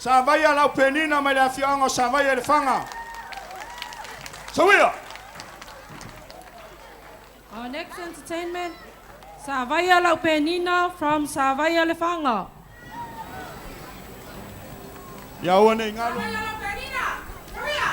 Savaia Lau Penina mai le afioaga o Savaia i Lefaga. Sauia! Our next entertainment, Savaia Lau Penina from Savaia Lefaga. Ia aua ne i galo. Savaia Lau Penina, Sauia!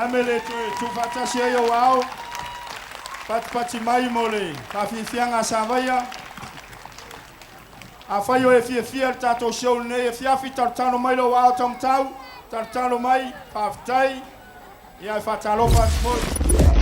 a mea e le toe tuufaatasi ai ou aao, patipati mai mo le faafiafiaga a Savaia. Afai o e fiafia i le tatou show lenei afiafi, talotalo mai lou aao taumatau, talotalo mai, faafetai, ia e faatalofa atu foi.